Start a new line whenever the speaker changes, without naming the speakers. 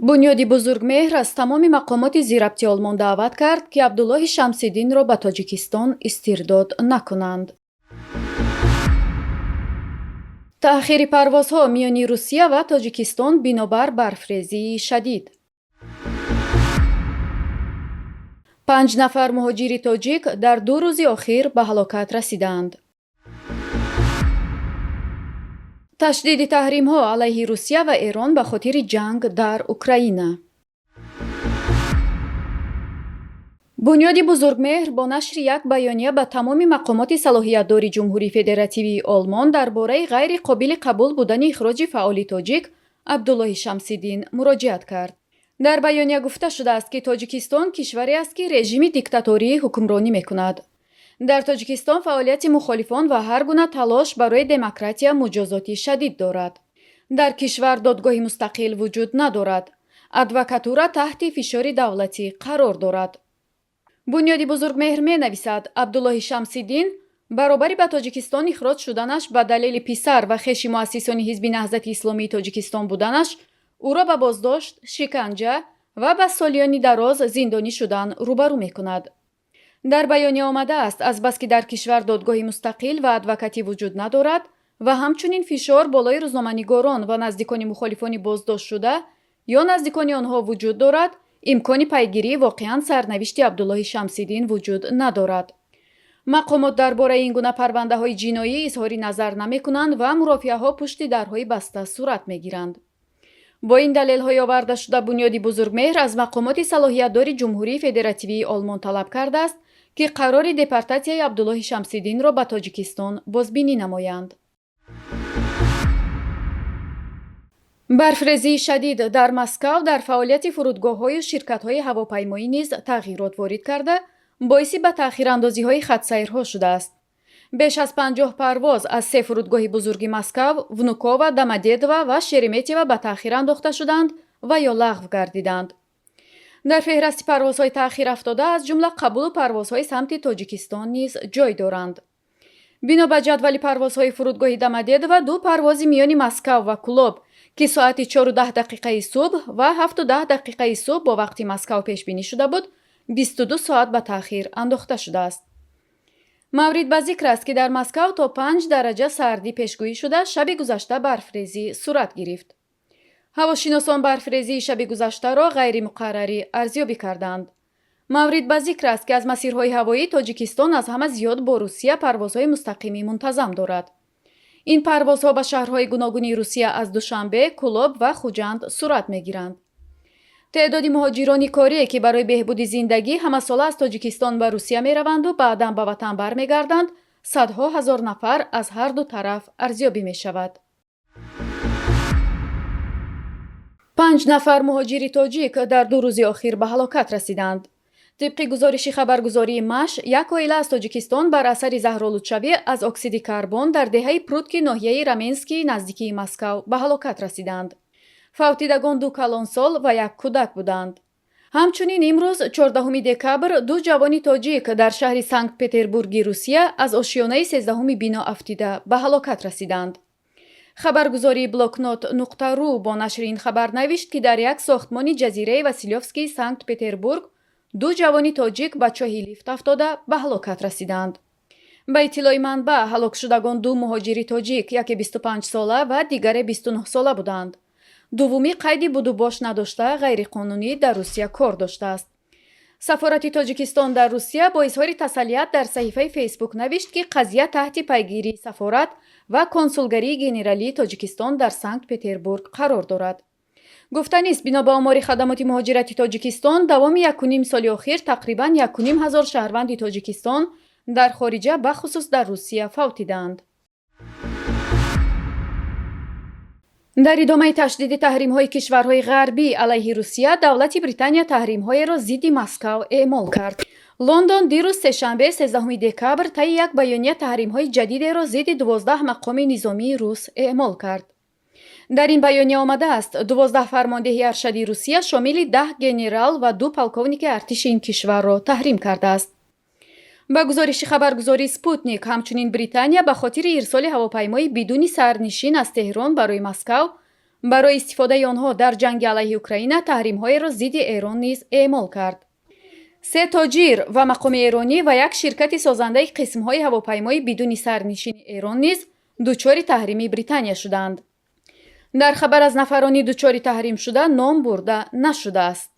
Бунёди Бузургмеҳр аз тамоми мақомоти зирабти Олмон даъват кард, ки Абдуллоҳи Шамсиддинро ба Тоҷикистон истирдод накунанд. Таъхири парвозҳо миёни Русия ва Тоҷикистон бинобар барфрезии шадид. 5 нафар муҳоҷири тоҷик дар 2 рӯзи охир ба ҳалокат расиданд. Ташдиди таҳримҳо алайҳи Русия ва Эрон ба хотири ҷанг дар Украина. Бунёди Бузургмеҳр бо нашри як баёния ба тамоми мақомоти салоҳиятдори Ҷумҳурии Федеративии Олмон дар бораи ғайри қобили қабул будани ихроҷи фаъоли тоҷик Абдуллоҳи Шамсиддин муроҷиат кард. Дар баёния гуфта шудааст, ки Тоҷикистон кишваре аст, ки режими диктаторӣ ҳукмронӣ мекунад. Дар Тоҷикистон фаъолияти мухолифон ва ҳар гуна талош барои демократия муҷозоти шадид дорад. Дар кишвар додгоҳи мустақил вуҷуд надорад. Адвокатура таҳти фишори давлатӣ қарор дорад. Бунёди Бузургмеҳр менависад, Абдуллоҳи Шамсиддин баробари ба Тоҷикистон ихроҷ шуданаш ба далели писар ва хеши муассисони Ҳизби Наҳзати Исломии Тоҷикистон буданаш ӯро ба боздошт, шиканҷа ва ба солиёни дароз зиндонӣ шудан рӯбарӯ мекунад. Дар баёния омадааст, азбаски дар кишвар додгоҳи мустақил ва адвокатӣ вуҷуд надорад ва ҳамчунин фишор болои рӯзноманигорон ва наздикони мухолифони боздоштшуда ё наздикони онҳо вуҷуд дорад, имкони пайгирии воқеан сарнавишти Абдуллоҳи Шамсиддин вуҷуд надорад. Мақомот дар бораи ин гуна парвандаҳои ҷиноӣ изҳори назар намекунанд ва мурофиаҳо пушти дарҳои баста сурат мегиранд. Бо ин далелҳои овардашуда Бунёди Бузургмеҳр аз мақомоти салоҳиятдори Ҷумҳурии Федеративии Олмон талаб кардааст, ки қарори депортатсияи Абдуллоҳи Шамсиддинро ба Тоҷикистон бозбинӣ намоянд. Барфрезии шадид дар Москав дар фаъолияти фурудгоҳҳою ширкатҳои ҳавопаймоӣ низ тағйирот ворид карда, боиси ба таъхирандозиҳои хатсайрҳо шудааст. Беш аз 50 парвоз аз се фурудгоҳи бузурги Москав, Внукова, Домодедово ва Шереметьево ба таъхир андохта шуданд ва ё лағв гардиданд. Дар феҳрасти парвозҳои таъхир афтода аз ҷумла қабулу парвозҳои самти Тоҷикистон низ ҷой доранд. Бино ба ҷадвали парвозҳои фурудгоҳи Домодедово, 2 парвози миёни Москав ва Кулоб, ки соати 4:10 субҳ ва 7:10 субҳ бо вақти Москав пешбинӣ шуда буд, 22 соат ба таъхир андохта шудааст. Маврид ба зикр аст, ки дар Москав то 5 дараҷа сардӣ пешгӯӣ шуда, шаби гузашта барфрезӣ сурат гирифт. Ҳавошиносон барфрезии шаби гузаштаро ғайримуқаррарӣ арзёбӣ карданд. Маврид ба зикр аст, ки аз масирҳои ҳавоӣ Тоҷикистон аз ҳама зиёд бо Русия парвозҳои мустақимӣ мунтазам дорад. Ин парвозҳо ба шаҳрҳои гуногуни Русия аз Душанбе, Кулоб ва Хуҷанд сурат мегиранд. Теъдоди муҳоҷирони корие, ки барои беҳбуди зиндагӣ ҳамасола аз Тоҷикистон ба Русия мераванду баъдан ба ватан бармегарданд, садҳо ҳазор нафар аз ҳар ду тараф арзёбӣ мешавад. 5 нафар муҳоҷири тоҷик дар 2 рӯзи охир ба ҳалокат расиданд. Тибқи гузориши хабаргузории Маш, як оила аз Тоҷикистон бар асари заҳролудшавӣ аз оксиди карбон дар деҳаи Прутки ноҳияи Раменский наздикии Москав ба ҳалокат расиданд. Фавтидагон 2 калонсол ва 1 кӯдак буданд. Ҳамчунин имрӯз 14 декабр 2 ҷавони тоҷик дар шаҳри Санкт-Петербурги Русия аз ошёнаи 13 бино афтида ба ҳалокат расиданд. Хабаргузории Блокнот нуқта ру бо нашри ин хабар навишт, ки дар як сохтмони ҷазираи Василёвскии Санкт-Петербург 2 ҷавони тоҷик ба чоҳи лифт афтода ба ҳалокат расиданд. Ба иттилои манбаъ, ҳалокшудагон 2 муҳоҷири тоҷик, яке 25 сола ва дигаре 29 сола буданд. Дуввумӣ қайди будубош надошта, ғайриқонунӣ дар Русия кор доштааст. Сафорати Тоҷикистон дар Русия бо изҳори тасаллият дар саҳифаи Фейсбук навишт, ки қазия таҳти пайгирии сафорат ва консулгарии генералии Тоҷикистон дар Санкт-Петербург қарор дорад. Гуфтанист, бино ба омори хадамоти муҳоҷирати Тоҷикистон, давоми якуним соли охир тақрибан якуним ҳазор шаҳрванди Тоҷикистон дар хориҷа, бахусус дар Русия фавтиданд. Дар идомаи ташдиди таҳримҳои кишварҳои ғарбӣ алайҳи Русия, давлати Британия таҳримҳоеро зидди Москав эъмол кард. Лондон дирӯз сешанбе 13 декабр таи як баёния таҳримҳои ҷадидеро зидди 12 мақоми низомии рус эъмол кард. Дар ин баёния омадааст, 12 фармондеҳи аршади Русия шомили 10 генерал ва 2 полковники артиши ин кишварро таҳрим кардааст. Ба гузориши хабаргузории Спутник, ҳамчунин Британия ба хотири ирсоли ҳавопаймои бидуни сарнишин аз Теҳрон барои Москав Барои истифодаи онҳо дар ҷанги алайҳи Украина таҳримҳоеро зидди Эрон низ эъмол кард. Се тоҷир ва мақоми эронӣ ва як ширкати созандаи қисмҳои ҳавопаймои бидуни сарнишини Эрон низ дучори таҳрими Британия шуданд. Дар хабар аз нафарони дучори таҳрим шуда ном бурда нашудааст.